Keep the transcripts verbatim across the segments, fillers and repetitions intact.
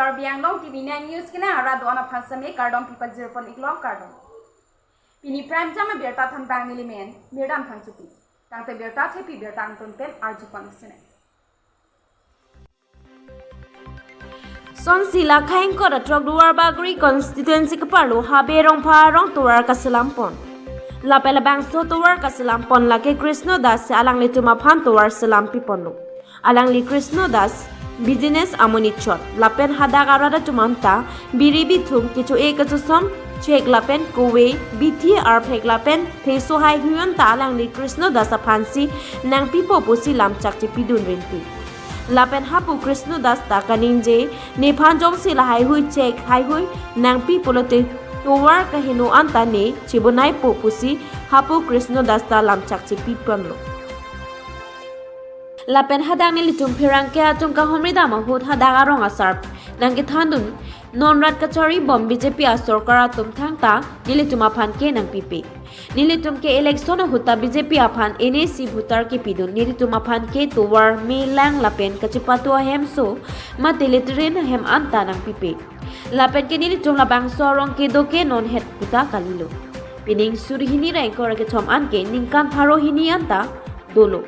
Karbi Anglong T V nine News kenang arat do-an aphan seme kardom pipajir pon iklong kardom. Pini prime time abirta thanbang nelimen Mirdan Phangchopi. Tangte birta thepi birta angton pen arju pon sene. Sonsi la khaingkot atrok Duarbagori constituency keparlo Habe Rongpha arong tovar kaselam pon. Lapen labangso tovar kaselam pon lake Krishno Das si alanglitum aphan tovar selam pi ponlo. Alangli Krishno Das business amonit chot. Lapen hadak arat atum anta biri bithung kecho-e kechosom chek lapen kove bithi arphek lapen pheso haihui anta alangli Krishno Das aphansi nangpipo pusi lamchak chepidun rinti. Lapen hapu Krishno Das ta kaningje nephan jongsi la haihui chek haihui nangpi pulote tovar kaheno anta ne chebonaipo pusi hapu Krishno Das ta lamchak chepi ponlo. Lapen hadak nelitum pherangke atum kahumri dam ahut hadak arong asar nangkethandun non rat kachari bom B J P asorkar atum thangta nelitum aphan ke nangpipe. Nelitum ke election ahut ta B J P aphan N A C voter kepidun nelitum aphan ke tovar melang lapen kachepatu ahemso mate latrine ahem anta nangpipe. Lapen ke nelitum labangso arong kedo ke non het puta kalilo. Pining suri hini ra ingkoi ra kethom an ke ningkan pharo hini anta dolo.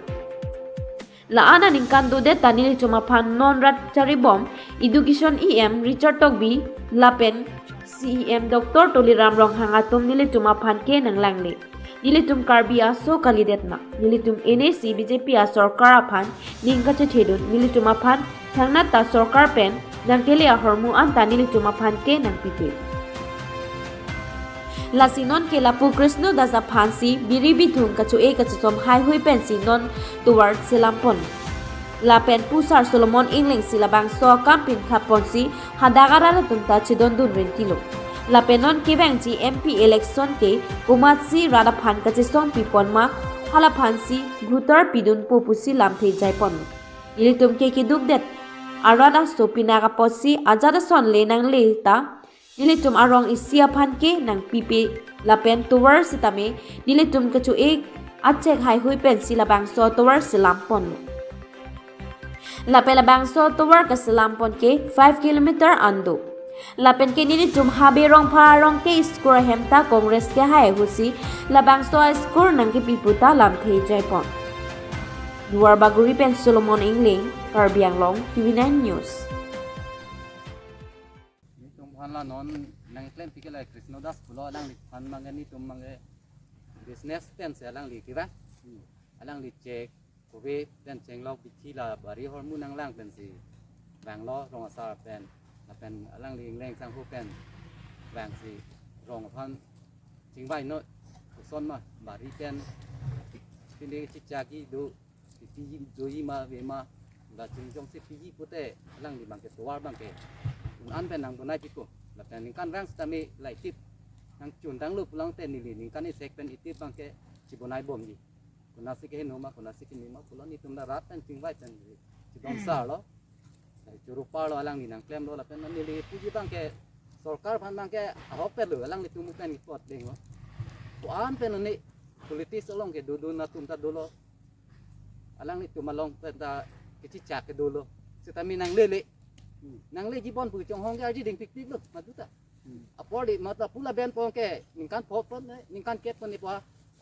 La-an aningkan dodet ta nelitum aphan non rat charibom Education E M Richard Tokbi lapen C E M Doctor Tuliram Ronghang atum nelitum aphan ke nanglangle. Nelitum Karbi aso kalidet ma. Nelitum N A C B J P asorkar aphan ning kachethedun nelitum aphan thangnat ta sorkar pen nangkele ahormu anta nelitum aphan ke nangpipe. Lasi non ke lapu Krishno Das aphansi biri bithung kacho-e kachosom haihui pensi non tovar selam pon. Lapen pu Sar Solomon Engleng si labangso akam pinkhat ponsi hadak arat atum ta chedondun rintilo. Lapen non kevangji M P election ke komatsi rat aphan kachesong pi pon ma halaphansi voter pidunpo pusi lamthe jai pon. Nelitum ke kedukdet arat aso pinak apotsi ajat ason le nangle ta nelitum arong isi aphan ke nangpipe lapen tovar sitame nelitum kacho-e achek haihui pensi labangso tovar selam ponlo. Lapen labangso tovar kaselam pon ke five kilometer an do. Lapen ke nelitum Habe Rongpha arong ke school ahem ta Congress kehai ahutsi labangso school nangkepi puta lamthe jai pon. Duarbagori pen Solomon Engleng, Karbi Anglong, T V nine News. Netum aphan la non nangklem pikela Krishno Das pulo alangliphan mangke netum mangke business pensi alangli kevang. Alangli chek kove pen chenglok bithi la bari hormu nanglang pensi vanglo rong asar pen lapen alangli Engleng sangho pen vangsi rong aphan chingvai no koson ma bari pen pini chichaki do piji doji ma ave ma la chungjongsi piji pute alangli bangke tovar bangke un-an pen nangbonai piko lapen ningkan rang sitame laitip nangchun tanglo pulang te neli ningkan isek pen itip bangke chibonai bomji. Konatsi keheno ma konatsi keme ma pulo netum la rat pen chingvai pen chibom sar lo. Choro parlo alangli nangklemlo lapen neli puji bangke sorkar aphan bangke ahok pelo alanglitum pen ipot denglo. Ko-an pen ne politics along ke dodun atum ta dolo. Alanglitum along pen ta kechichak ke dolo. Sitame nanglele. Nangleji bon pu chonghong ke arji ding pikpik lo madu ta. Apor di mata pula ben pon ke ningkan pho pon ne ningkan kep pon ne pho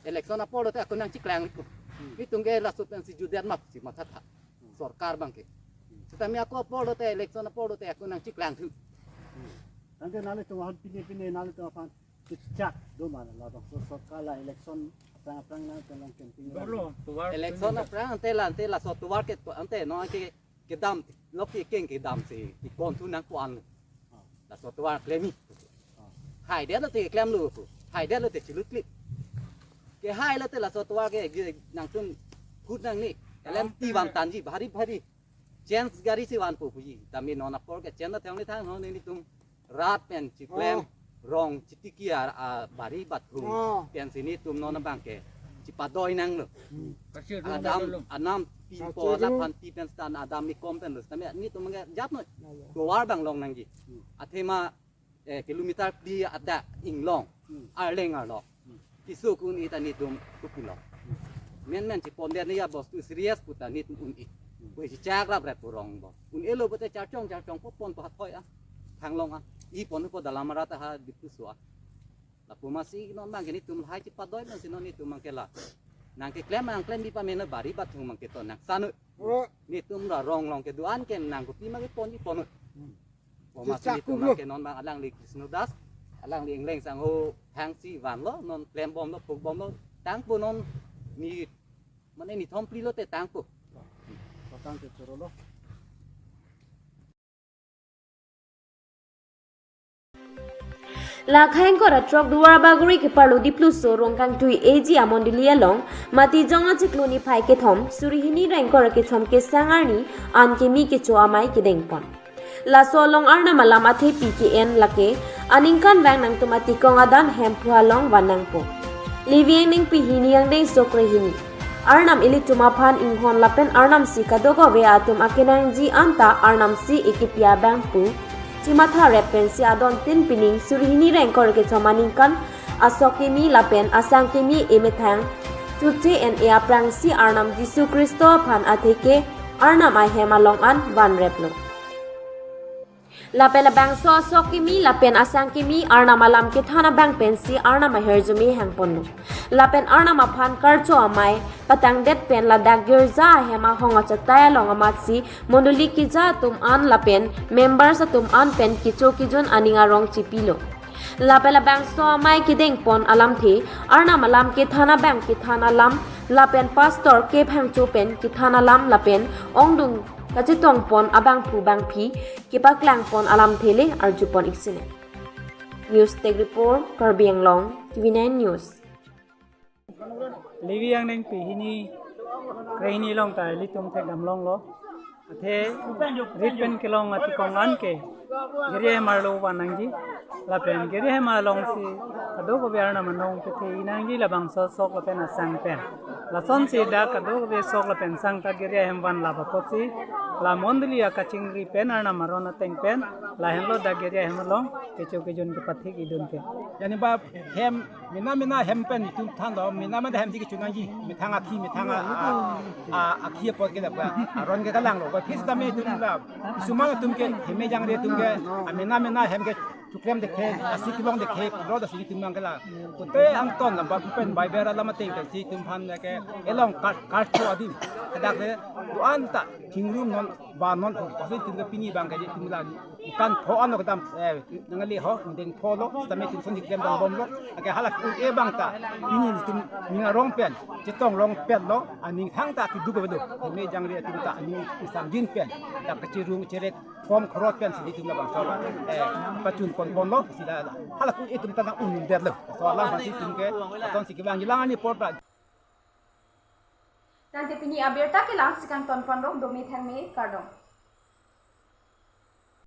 election apor lote ako nangchiklang liko. Netum ke laso pensi jutdet ma pusi mathatha. Sorkar bangke. Sitame ako apor lote election apor lote ako nangchiklang thu. Tangte nanglitum aphan pine pine nanglitum aphan chichak do ma labangso sorkar la election aphrang aphrang nangtum along campaign. Dolo, tovar election pun aphrang ante la ante laso tovar ke ante no ke kedam lok ke keng kedam si kepon thu nang ko-an. Laso tovar klem-i. Haidet lote klemlo ko. Haidet lote chilutklip. Kehai lote laso tovar ke ge nangtum khut nangne. L M T van tanji bhari bhari. Chance gari si vanpo puji. Tame non apor ke chance thang ni thang non netum rat pen chiklem rong chitiki a, a bari bathung. Pensi netum non abangke chipadoi nanglo. Kasih dun Adam dalo. Anam pi po laphan pi pen stan Adam ni kom pen lo. Tame netum mangke jat noi. Tovar bang long nangji. Athema eh, kilometer phli ada inglong. Arleng arlo. Kiso kun ita netum kupilo. Men men chipon dia ni ya bostu serious puta netum un-e. Koi chichak rap rap purong bo. Un-elo bote charchong charchong popon pathoi a. Thanglong a, i pon po Dalamara ta ha Diphu so a. Lapu masi non bang ke netum lahai chipadoi non si non netum bang ke la. Nangkeklem nangklem bi pamena bari bathung bang ke ton nang sanu. Oh. Netum ra rong long kedo-an ke nang kopi ma kepon i pon. Hmm. O masi Chechak netum ulo. Bang ke non bang alangli Krishna Das, alangli Engleng Sangho hangsi vanlo, non klem bomlo, phuk bomlo, tangpo non ni, mane ni thom phli lote tangpo. Patang ke choro lo. Lakhai ingkoi ra throk Duar Bagori keparlo Dipluso Rongkangtui A G amondoli along, Matijong achiklo niphai kethom, suri hini ra ingkoi ra kethom kesang arni, an kemi kecho amei kedengpon. Laso along Arnam alam athepi ke-en lake, aningkanvang nangtum atikong adan Hemphu along van nangpo. Levi angningpi hini angdengso krehini. Arnam ilitum aphan inghon lapen Arnam si kadokave atum akenangji anta Arnam si ekepi abangphu chimatha rep pensi adontin pining suri hini ra ingkoi ra kethom aningkan asok kemi lapen asang kemi emethang chuche en-e aphrangsi Arnam Jisu Khristo aphan atheke Arnam ahem along an vanreplo. Lapen labangso asok kemi lapen asang kemi Arnam alam kethan abang pensi Arnam ahirjume hangponlo. Lapen Arnam aphan karcho amei patangdet pen ladak girja ahem ahong achatai along amatsi mondoli keja atum an lapen members atum an pen kecho kejun aning arong chipilo. Lapen labangso amei kedengpon alamthe, Arnam alam kethan abang kethan alam, lapen pastor kephangcho pen kethan alam, lapen ongdung kachetongpon abangphu bangphi kepaklangpon alamthe le arjupon ik sine. News Desk Report, Karbi Anglong, T V nine News. Levi angningpi hini krehini along ta ilitum thekdam longlo. Athe rit pen kelong atikong an ke giri ahem arlo van nangji. Lapen giri ahem alongsi kadokave Arnam anong pethe nangji labangso sok lapen asang pen. Lasonsi dak kadokave sok lapen sang ta giri ahem vanlap apotsi la mondoli akachingri pen Arnam aron ateng pen lahenlo dak giri ahem along kecho kejun kepathik idun ke. Yani ba hem mena mena hem pen itum thanlo, mena mena hem si kecho nangji, methang akhi, methang a, a, a, akhi apot ke la ba, aron ke kalanglo, ba phis tame itum la, isuman atum ke, heme jangre atum ke, a mena mena hem ke, chuklem dekhe, asi kelong dekhe, ro dasi itum bang ke la, kute angton la, ba pen bai bera lama teng pensi itum aphan ke, elong kar, karcho adim, kedakre, do-an ta, thingrum non, ba non, pasi itum ke pini bang ke, itum la, kan pho ano kedam, eh, nangali ho, deng pho lo, tame itum soni klem bang bomlo, ake hala ke bang ta, pini itum ning arong pen, chetong rong pen lo, aning thang ta keduk avedo, heme jangre atum ta, aning isangjin pen, ta kachirung cherek, pom khrot pensi itum labangso, eh, pachun ponponlo, si la, hala ke itum ta nang un-un detlo, so alam pensi itum ke, atonsi kevangji lang ani por ta. Tangte pini abirta ke la-ansi kangtonpon rong, dome thangme kardom.